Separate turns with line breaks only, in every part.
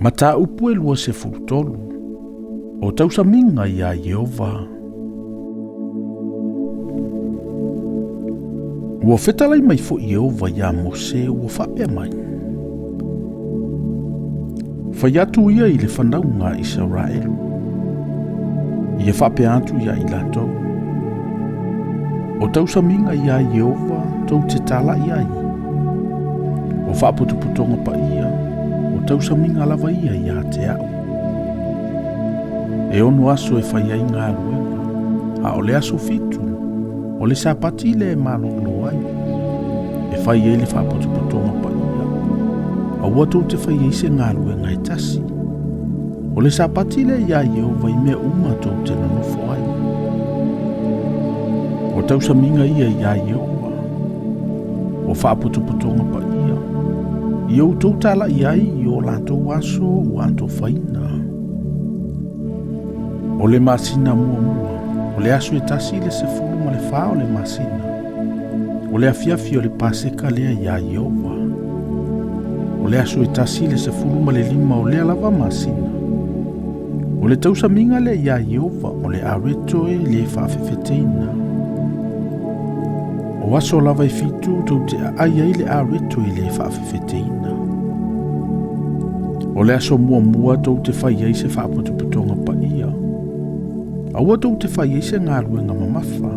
Mataupu e 23. O tausamiga iā Ieova. Ua fetalai mai foʻi Ieova iā Mose ua faapea mai, Fai atu ia i le fanauga a Isaraelu, ia faapea atu iā i latou, O tausamiga iā Ieova tou te talaʻi ai, o faapotopotoga paia, o tausamiga lava ia iā te aʻu. E ono aso e fai ai galuega, a o le aso fitu, o le Sapati lea e malolo ai, e fai ai le faapotopotoga paia, aua tou te fai ai se galuega e tasi. O le Sapati lea iā Ieova i mea uma tou te nonofo ai. O tausamiga ia iā Ieova, o faapotopotoga paia, i outou talaʻi ai i o latou aso ua atofaina. O le masina muamua, o le aso e 14 o le masina, o le afiafi o le Paseka lea iā Ieova. O le aso e 15 o lea lava masina, o le tausamiga lea iā Ieova, o le areto e lē faafefeteina. O aso lava e fitu tou te aai ai le areto e lē faafefeteina. O le aso muamua tou te fai ai se faapotopotoga paia, aua tou te fai ai se galuega mamafa.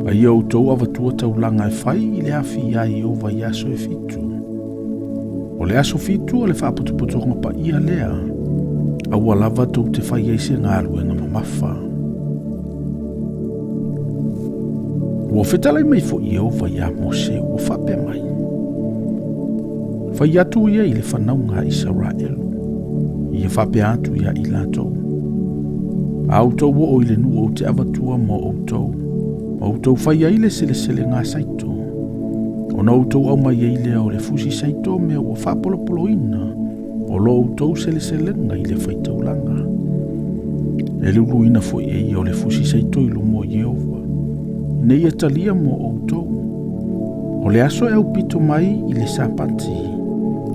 A ia outou avatua taulaga e fai i le afi iā Ieova i aso e fitu. O le aso fitu o le faapotopotoga paia lea, aua lava tou te fai ai se galuega mamafa. Ua fetalai mai foʻi Ieova iā Mose ua faapea mai, Fai atu ia i le fanauga a Isaraelu, ia faapea atu iā i latou, A outou oo i le nuu ou te avatua mo outou, ma outou fai ai le seleselega saito, ona outou aumai ai lea o le fusi saito mea ua faapolopoloina o lo outou seleselega i le faitaulaga. E luluina foʻi e ia o le fusi saito i luma o Ieova, ina ia talia mo outou. O le aso e aupito mai i le Sapati,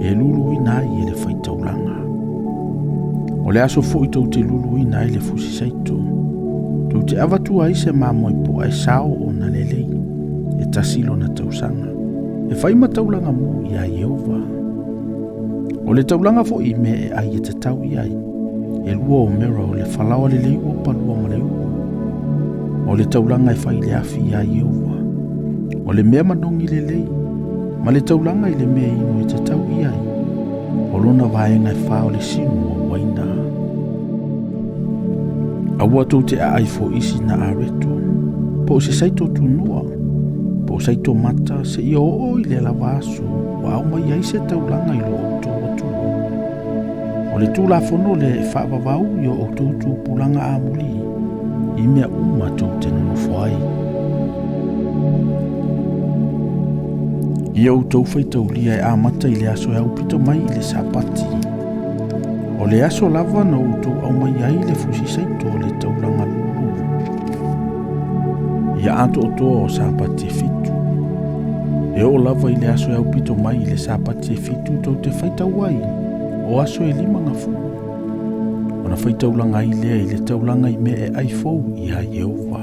e luluina ai e le faitaulaga. O le aso foʻi tou te luluina ai le fusi saito, tou te avatua ai se mamoe poa e sao ona lelei, e tasi lona tausaga, e fai ma taulaga mu iā Ieova. O le taulaga foʻi i mea e ai e tatau i ai, e 2 omera o le falaoa lelei ua palua ma le ulu. O le taulaga e fai i le afi iā Ieova, o le mea manogi lelei, ma le taulaga i le mea inu e tatau i ai, o lona vaega e 4 o le sinu o uaina. Aua tou te aai foʻi sina areto, po o se saito tunua, po o saito mata, seia oo i le lava aso ua aumai ai se taulaga i lo outou Atua. O le Tulafono lea e faavavau i o outou tupulaga amuli i mea uma tou te nonofo ai. Ia outou faitaulia e amata i le aso e aupito mai i le Sapati. O le aso lava na outou aumai ai le fusi saito o le taulaga lulu. Ia atoatoa o Sapati e fitu. E oo lava i le aso e aupito mai i le Sapati e fitu tou te faitau ai, o aso e 50. Ona faitaulaga ai lea i le taulaga i mea e ai fou iā Ieova.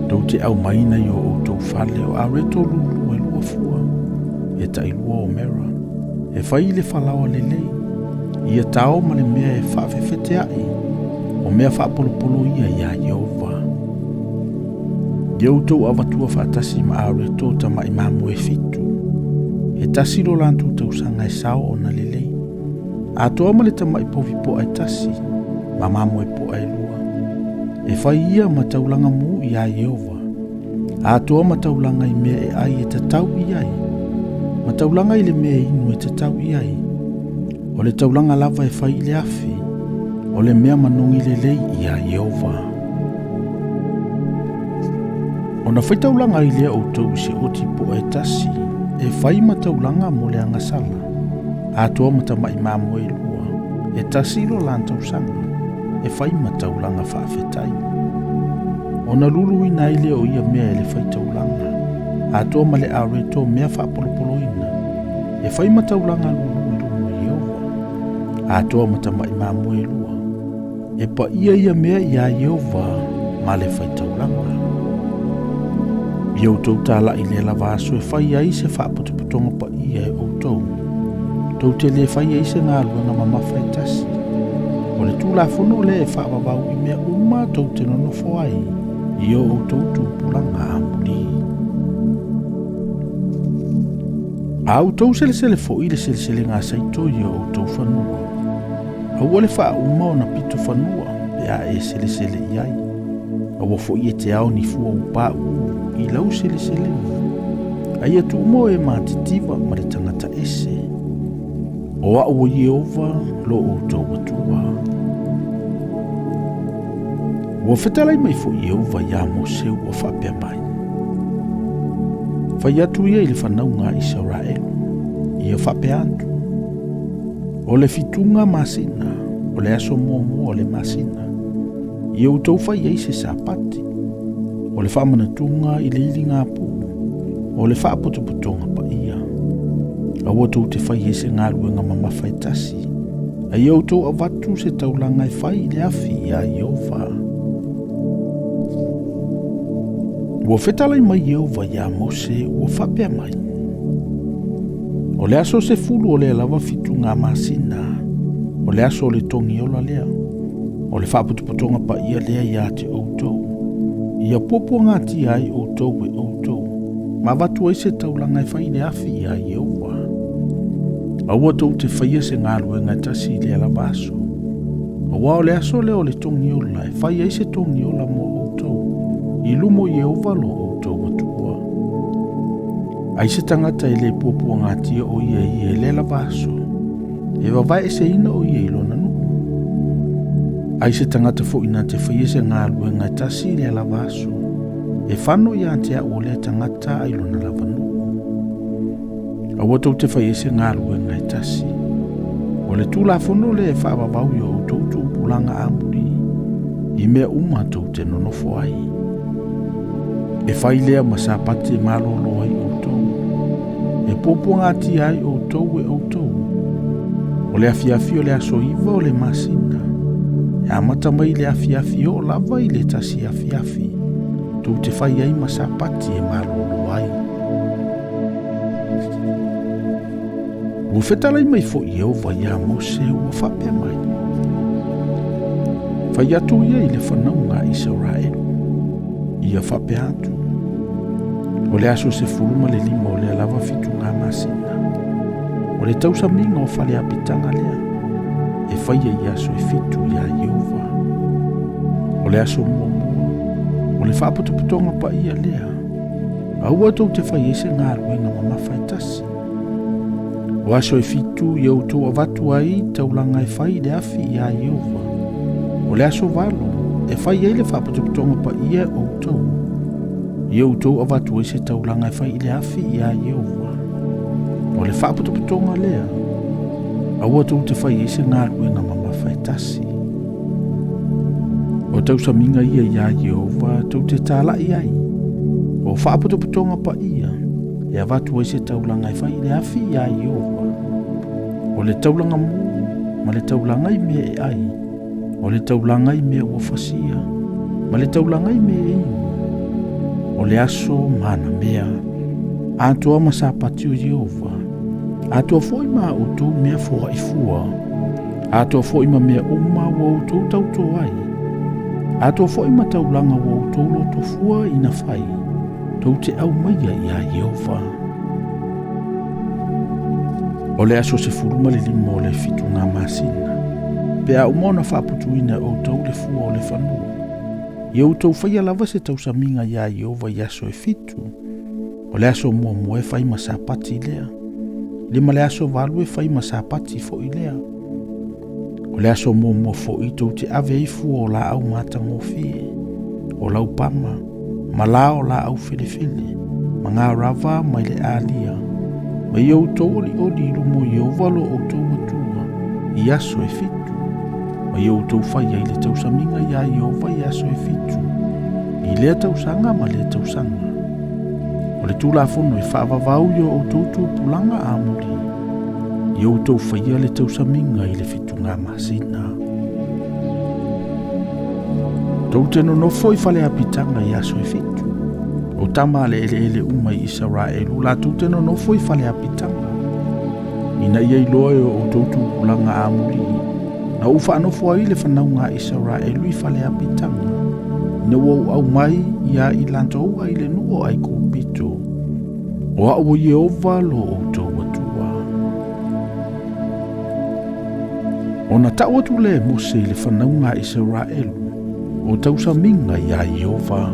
Tou te aumaina i o outou fale o areto lulu e 2 fua, e tai 2 omera, e fai i le falaoa lelei, ia tao ma le mea e faafefeteaʻi, o mea faapolopolo ia iā Ieova. Ia outou avatua faatasi ma areto tamaʻi mamoe e fitu, e tasi lo latou tausaga e sao ona lelei, atoa ma le tamaʻi povi poa e tasi, ma mamoe poa e 2. E fai ia ma taulaga mu iā Ieova, atoa ma taulaga i mea e ai e tatau i ai, ma taulaga i le mea e inu e tatau i ai. O le taulaga lava e fai i le afi, o le mea manogi lelei iā Ieova. Ona faitaulaga ai lea outou i se oti poa e tasi, e fai ma taulaga mo le agasala, atoa ma tamaʻi mamoe e 2, e tasi lo la tausaga, e fai ma taulaga faafetai. Ona luluina ai lea o ia mea e le faitaulaga, atoa ma le areto mea faapolopoloina, e fai ma taulaga lulu i luma o Ieova. atoa ma tamaʻi mamoe e lua. E paia ia mea iā Ieova ma le faitaulaga. Ia outou talaʻi i lea lava aso e fai ai se faapotopotoga paia e outou. Tou te lē fai ai se galuega mamafa e tasi. O le tulafono lea e faavavau i mea uma tou te nonofo ai i o outou tupulaga amulī. A outou selesele foʻi le seleselega a saito i o outou fanua, aua le faauma ona pito fanua pe a e selesele i ai. Aua foʻi e te ao ni fua upauu i lau seleselega. A ia tuuma o e matitiva ma le tagata ese. O a'u o Ieova lo outou Atua. Ua fetalai mai foʻi Ieova iā Mose ua faapea mai. Fai atu ia i le fanauga a Isaraelu, ia faapea atu. O le fituga masina, o le aso muamua o le masina, ia outou fai ai se Sapati, o le faamanatuga i le iligapuu, o le faapotopotoga paia. Aua tou te fai ai se galuega mamafa e tasi, a ia outou avatu se taulaga e fai i le afi iā Ieova. Ua fetalai mai Ieova iā Mose ua faapea mai. O le aso 10 o lea lava fituga masina, o le aso o le togiola lea, o le faapotopotoga paia lea iā te outou. Ia puapuagatia ai outou e outou, ma avatu ai se taulaga e fai i le afi iā Ieova. Aua tou te faia se galuega e tasi i lea lava aso. Auā o le aso lea o le togiola e fai ai se togiola mo outou, i luma o Ieova lo outou Atua. Ai se tagata e lē puapuagatia o ia e ia i lea lava aso, e vavaeeseina o ia i lona nuu. Ai se tagata foʻi na te faia se galuega e tasi i lea lava aso, e fano iā te a'u o lea tagata ai lona lava nuu. Aua tou te fai ai se galuega e tasi. O le tulafono lea e faavavau i o outou tupulaga amulī, i mea uma tou te nonofo ai. E fai lea ma Sapati e malōlō ai outou, e puapuagatia ai outou e outou. O le afiafi o le aso 9 o le masina, e amata mai i le afiafi e oo lava i le 1 afiafi, tou te fai ai ma Sapati e malōlō ai. Ua fetalai mai foʻi Ieova iā Mose ua faapea mai. Fai atu ia i le fanauga a Isaraelu, ia faapea atu. O le aso 15 o lea lava fituga masina, o le tausamiga o fale apitaga lea, e faia i aso e 7 iā Ieova. O le aso muamua, o le faapotopotoga paia lea, aua tou te fai ai se galuega mamafa e tasi. O aso e 7 ia outou avatu ai taulaga e fai i le afi iā Ieova. O le aso 8 e fai ai le faapotopotoga paia e outou. Ia outou avatu ai se taulaga e fai i le afi iā Ieova. O le faapotopotoga lea, aua tou te fai ai se galuega mamafa e tasi. O tausamiga ia iā Ieova tou te talaʻi ai. O faapotopotoga paia e avatu ai se taulaga e fai i le afi iā Ieova. O le taulaga mū ma le taulaga i mea e ai, o le taulaga i mea ua fasia, ma le taulaga i mea e inu. O le aso ma ana mea, atoa ma Sapati o Ieova, atoa foʻi ma a outou mea foaʻi fua, atoa foʻi ma mea uma ua outou tautō ai, atoa foʻi ma taulaga ua outou lotofua ina fai, tou te aumaia iā Ieova. O le aso 15 o le fituga masina, pe a uma ona faaputuina e outou le fua o le fanua, ia outou faia lava se tausamiga iā Ieova i aso e 7. O le aso muamua e fai ma Sapati lea, 5 le aso 8 e fai ma Sapati foʻi lea. O le aso muamua foʻi tou te ave ai fua o laau matagofie, o laupama, ma la o laau felefele, ma ngā rava mai le alia, ma ia outou olioli i luma o Ieova lo outou Atua i aso e 7. Ma ia outou fai ai le tausamiga iā Ieova i aso e 7, i lea tausaga ma lea tausaga. O le tulafono e faavavau i o outou tupulaga amulī, Ia outou faia le tausamiga i le fituga masina. Tou te nonofo i fale apitaga i aso e 7. O tama a le eleele uma i Isaraelu latou te nonofo i fale apitaga. Ina ia iloa e o outou tupulaga amulii, na ou faanofo ai le fanauga a Isaraelu i fale apitaga, ina ua ou aumai ia i latou ai le nuu o Aikupito. O a'u o Ieova lo outou Atua. Ona ta'u atu lea e Mose i le fanauga a Isaraelu o tausamiga iā Ieova.